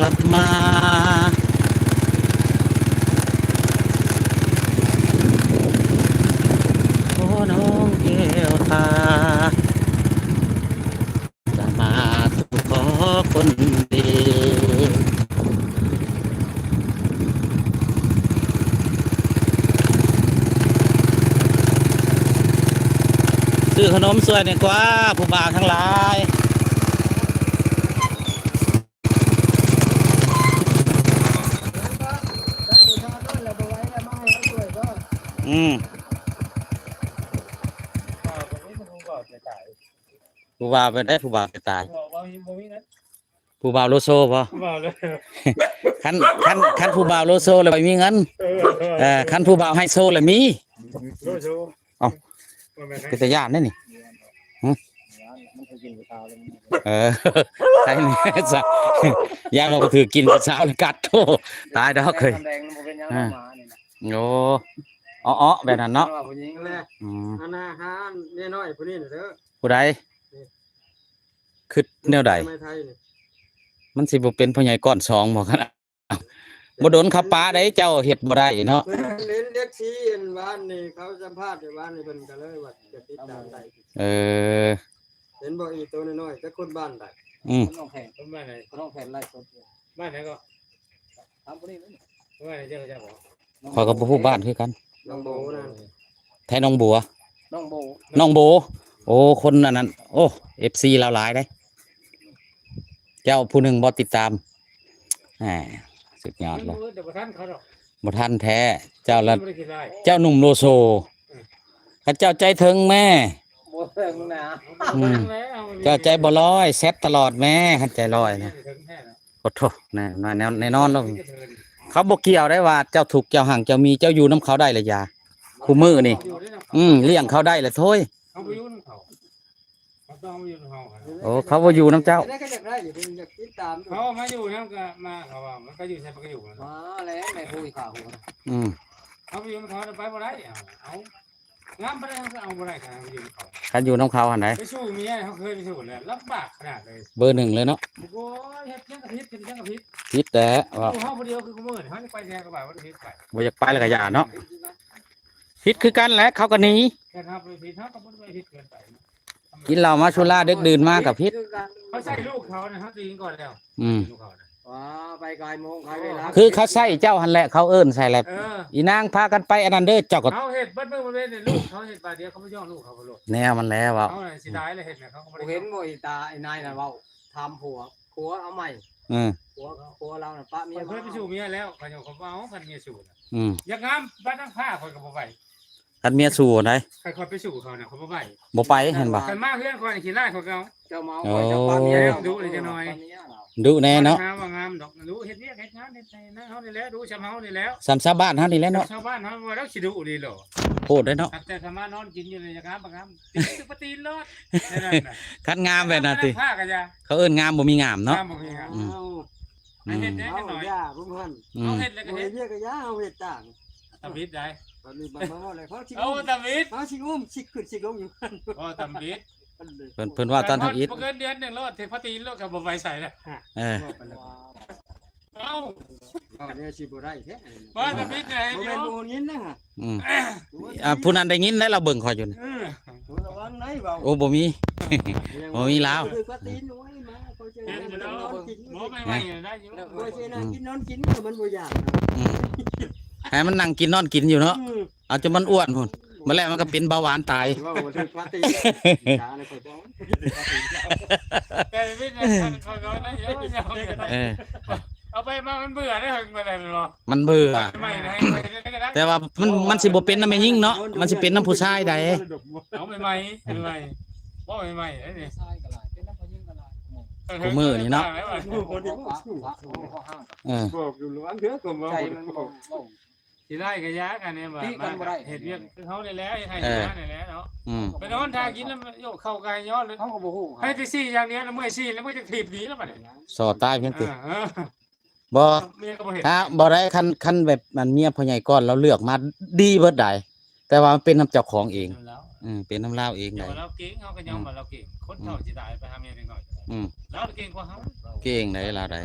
ກັບມາ ໂອ້ ນ້ອງແກ້ວຕາ ຈະມາສູ່ຂໍຄົນດີ ຊື້ຂະໜົມຊ່ວຍແດ່ກວ່າ ຜູ້ບ່າວທັງຫຼາຍ. ອືມ ຜູ້ບ່າວເປັນໄດ໋ ຜູ້ບ່າວເປັນຕາຍ ຜູ້ບ່າວໂລໂຊບໍ່? ບໍ່ເລີຍ ຄັນ ຄັນ ຄັນຜູ້ບ່າວໂລໂຊແລ້ວບໍ່ມີເງິນ ເອີ ເອີ ຄັນຜູ້ບ່າວໄຮໂຊແລ້ວມີ ໂລໂຊ ເອົ້າ ບໍ່ແມ່ນ ເປັນຕາຢ້ານເດ້ນີ້ ຫຶ ເອີ ໃສ່ແນ່ຊະ ຢ້ານວ່າບໍ່ຖືກກິນຜູ້ສາວກັດ ໂອ້ ຕາຍດອກເອີຍ ໂອ້ ເອາະໆ ແບບນັ້ນເນາະ ອືມ ອັນນ່າ ຫາເມຍນ້ອຍຜູ້ນີ້ເດີ ຜູ້ໃດ? ຄິດແນວໃດ? ມັນຊິບໍ່ເປັນພໍ່ໃຫຍ່ກ້ອນສອງບໍ່? ຄັນ ບໍ່ດົນເຂົາປະໄດ໋ ເຈົ້າເຮັດບໍ່ໄດ້ເນາະ ເພິ່ນເຫັນເອັຟຊີ ອັນວານນີ້ ເຂົາສຳພາດຢູ່ວານນີ້ ເພິ່ນກໍເລີຍວ່າຈະຕິດຕາມໄດ້ ເອີ ເຫັນບໍ່ ອີໂຕນ້ອຍໆ ຈັກຄົນບ້ານໃດ ອືມ ນ້ອງແພນ ຄົນບ້ານໃດ ນ້ອງແພນໄລຟ໌ສົດ ບ້ານໃດກໍ? ຖາມຜູ້ນີ້ເລີຍ ເອີ ເຈົ້າ ເຈົ້າບໍ່? ຂ້ອຍກໍບໍ່ຮູ້ບ້ານຄືກັນ ໜອງໂບນະ ແຖວໜອງບົວ ໜອງໂບ ໜອງໂບ ໂອ້ ຄົນອັນນັ້ນ ໂອ້ ເອັຟຊີລາວຫຼາຍເດ້ ເຈົ້າຜູ້ໜຶ່ງບໍ່ຕິດຕາມ ແໝ່ ສຸດຍອດເລີຍ ຍັງບໍ່ທັນເຂົາດອກ ບໍ່ທັນແທ້ ເຈົ້າລະ ຍັງບໍ່ໄດ້ຄິດຫຼາຍ ເຈົ້າໜຸ່ມໂລໂຊ ອືມ ຄັນເຈົ້າໃຈເຖິງແມ້ ບໍ່ເຖິງນະ ອືມ ເຈົ້າໃຈບໍ່ລອຍ ແຊັດຕະຫຼອດແມ້ ຄັນໃຈລອຍນະ ເຖິງແທ້ນະ ໂອ້ໂທ້ ແນ່ ແນ່ ແນ່ນອນໂລດ ເຂົາບໍ່ກ່ຽວໄດ້ວ່າເຈົ້າທຸກເຈົ້າຮັ່ງເຈົ້າມີ ເຈົ້າຢູ່ນຳເຂົາໄດ້ລະຢາ ຄູ່ມື້ນີ້ ຢູ່ໄດ້ນຳເຂົາ ອືມ ລ້ຽງເຂົາໄດ້ລະໂທ້ຍ ເຮົາບໍ່ຢູ່ນຳເຂົາ ເຂົາຕ້ອງມາຢູ່ນຳເຮົາ ໂອ້ ເຂົາບໍ່ຢູ່ນຳເຈົ້າ ແຕ່ໃດກໍຢາກໄດ້ຢູ່ ເພິ່ນຢາກຕິດຕາມຢູ່ ເຂົາມາຢູ່ນຳກໍມາ ເຂົາວ່າມັນກໍຢູ່ໃສມັນກໍຢູ່ນັ້ນ ມາແລ້ວແມ່ຜູ້ຂ້າຫົວ ອືມ ເຮົາໄປຢູ່ນຳເຂົາໄປບໍ່ໄດ້ ເອົາ ງາມປານໃດເຮົາກໍເອົາບໍ່ໄດ້ ຄັນເຮົາໄປຢູ່ນຳເຂົາ ຄັນຢູ່ນຳເຂົາຫັ້ນໃດ ໄປສູ້ເມຍ ເຮົາເຄີຍໄປສູ້ແລ້ວ ລຳບາກຂະໜາດເລີຍ ເບີໜຶ່ງເລີຍເນາະ ໂອ້ຍ ເຮັດຫຍັງກໍຜິດ ເຮັດຫຍັງກໍຜິດ ຜິດແຫຼະ ເວົ້າ ເຮົາຜູ້ດຽວຄືຄູ່ມື້ນີ້ ເຮົາຈະໄປແທ້ກໍວ່າບໍ່ໄດ້ຜິດໄປ ບໍ່ຢາກໄປແລ້ວກໍຢ່າເນາະ ຜິດຄືກັນແຫຼະ ເຂົາກໍໜີ ແຕ່ເຮົາບໍ່ໄດ້ຜິດ ເຮົາກໍບໍ່ໄດ້ເຮັດເກີນໄປ ກິນເຫຼົ້າເມົາສຸລາ ດຶກດື່ນມາກໍຜິດ ເຂົາໃຊ້ລູກເຂົານະ ເຮົາຕີກັນກ່ອນແລ້ວ ອືມ ລູກເຂົານະ ອໍ ໄປກາຍໂມງກາຍເວລາ ຄືເຂົາໃຊ້ເຈົ້າຫັ້ນແຫຼະ ເຂົາເອີ້ນໃສ່ແຫຼະ ເອີ ອີນາງພາກັນໄປອັນນັ້ນເດີ ເຈົ້າກໍ ເຮົາເຮັດເບິດມື້ເບິດເວນ ລູກເຂົາເຮັດບາດດຽວ ເຂົາບໍ່ຍ້ອງລູກເຂົາໂລດ ແນວມັນແຫຼະເວົ້າ ເຮົານະເສຍດາຍແລ້ວ ເຮັດແລ້ວເຂົາກໍບໍ່ໄດ້ ບໍ່ເຫັນບໍ່ອີຕາ ອີນາຍນະເວົ້າ ຖາມຜົວ ຜົວເອົາໃໝ່ ອືມ ຜົວ ຜົວລາວນະປະເມຍ ຂ້ອຍເຄີຍໄປສູ້ເມຍແລ້ວ ຂ້ອຍກໍບໍ່ເອົາ ຄັນເມຍສູ້ນະ ອືມ ຢາກງາມປານນາງຟ້າ ຂ້ອຍກໍບໍ່ໄປ ຄັນເມຍສູ້ໃດ ຄັນຂ້ອຍໄປສູ້ເຂົານະ ຂ້ອຍບໍ່ໄປ ບໍ່ໄປ ເຫັນບໍ່ ຄັນມາເຮືອນຂ້ອຍຂີ້ຮ້າຍ ຂ້ອຍກໍເອົາ ເຈົ້າມາເອົາ ໂອ້ ຂ້ອຍເຈົ້າປະເມຍ ດຸແດ່ຈັກໜ້ອຍ ດຸແດ່ເນາະ ບໍ່ໄດ້ຫາວ່າງາມດອກ ດຸ ເຮັດວຽກເຮັດງານໃນເຮົານີ້ແຫຼະ ດຸຊຳເຮົານີ້ແລ້ວ ຊຳຊາວບ້ານເຮົານີ້ແຫຼະເນາະ ຊາວບ້ານເຮົາວ່າລາວຂີ້ດຸດີໂລດ ໂພດເດ້ເນາະ ແຕ່ຖ້າມານອນກິນຢູ່ນີ້ ຢາກງາມບໍ່ງາມ ຕີນຄືປະຕີນໂລດ ແນວນັ້ນນະ ຄັນງາມແບບນັ້ນຕິ ງາມປານນາງຟ້າກໍຢ່າ ເຂົາເອີ້ນງາມບໍ່ມີງາມເນາະ ງາມບໍ່ມີງາມ ອືມ ອືມ ເຮັດໄດ້ຈັກໜ້ອຍ ເອົາຢ່າພວກມັນ ອືມ ເຮົາເຮັດແລ້ວກໍເຮັດ ເຮັດວຽກກໍຢ່າ ເຮົາເຮັດຕ່າງ ຕຳອິດໄດ໋ ຕອນນີ້ບັດມາເວົ້າແລ້ວ ເຂົາຊິອຸ້ມຊິຂຶ້ນຊິລົງຢູ່ ເວົ້າຕຳອິດ ເພິ່ນ ເພິ່ນເວົ້າຕອນທຳອິດ ບໍ່ເກີນເດືອນໜຶ່ງໂລດ ຖືກພາຕີນໂລດ ກໍບໍ່ໄປໃສແລ້ວ ເອີ ເອົ້າ ເວົ້າແນວຊິບໍ່ໄດ້ແທ້ ເວົ້າຕຳອິດໄດ໋ ບໍ່ແມ່ນບໍ່ຮູ້ຍິນນະ ອືມ ອ່າ ຜູ້ນັ້ນໄດ້ຍິນໄດ໋ ລາວເບິ່ງຂ້ອຍຢູ່ນີ້ ເອີ ລະວັງໄດ໋ເວົ້າ ໂອ້ ບໍ່ມີ ບໍ່ມີລາວ ຖືກພາຕີນໂອ້ຍ ມາ ຂ້ອຍຈະນອນກິນ ບໍ່ ໃໝ່ໆ ໄດ້ຢູ່ ຂ້ອຍຊິນັ່ງກິນນອນກິນ ມັນບໍ່ຢາກ ອືມ ໃຫ້ມັນນັ່ງກິນນອນກິນຢູ່ເນາະ ອືມ ເອົາຈົນມັນອ້ວນພຸ້ນ ມາແລ້ວມັນກໍເປັນເບົາຫວານຕາຍ ເວົ້າບໍ່ຖືກພາຕີ ເອີ ເອົາໄປມາມັນເບື່ອໄດ໋ ເບິ່ງມາແລ້ວເນາະ ມັນເບື່ອ ແຕ່ວ່າມັນ ມັນຊິບໍ່ເປັນນຳແມ່ຍິງເນາະ ມັນຊິເປັນນຳຜູ້ຊາຍໃດ ເອົາໃໝ່ໆ ໃໝ່ໆ ເວົ້າໃໝ່ໆ ເດ້ນີ້ ຜູ້ຊາຍກໍຫຼາຍ ເປັນນຳຜູ້ຍິງກໍຫຼາຍ ເອີ ຄູ່ມື້ນີ້ເນາະ ເອີ ບອກຢູ່ລະວັງເດີ ກໍເວົ້າ ໃຈມັນບໍ່ ຊິໄດ້ກໍຢາກ ອັນນີ້ວ່າ ຕີກັນບໍ່ໄດ້ ເຮັດວຽກຄືເຮົານີ້ແຫຼະ ໃຫ້ ເອີ ມານີ້ແຫຼະເນາະ ອືມ ໄປນອນຖ້າກິນແລ້ວ ໂຍກເຂົ້າໄກຍ້ອນ ເຮົາກໍບໍ່ຮູ້ ໃຫ້ແຕ່ຊີ້ຢ່າງດຽວ ເມື່ອຍຊີ້ແລ້ວ ເມື່ອຍຈະຖີບໜີແລ້ວບັດນີ້ ສໍ້ຕາຍພຽງຕິ ເອີ ບໍ່ ເມຍກໍບໍ່ເຫັນ ຖ້າບໍ່ໄດ້ ຄັນ ຄັນແບບ ອັນເມຍພໍ່ໃຫຍ່ກ້ອນລາວເລືອກມາດີເບິດໃດ ແຕ່ວ່າມັນເປັນນຳເຈົ້າຂອງເອງ ເປັນນຳລາວເອງໃດ ລາວເກັ່ງ ເຮົາກໍຍອມວ່າລາວເກັ່ງ ຄົນເຖົ້າຊິຕາຍໄປຫາເມຍເດັກນ້ອຍ ອືມ ລາວເກັ່ງກວ່າເຮົາ ເກັ່ງໃດລາວໃດ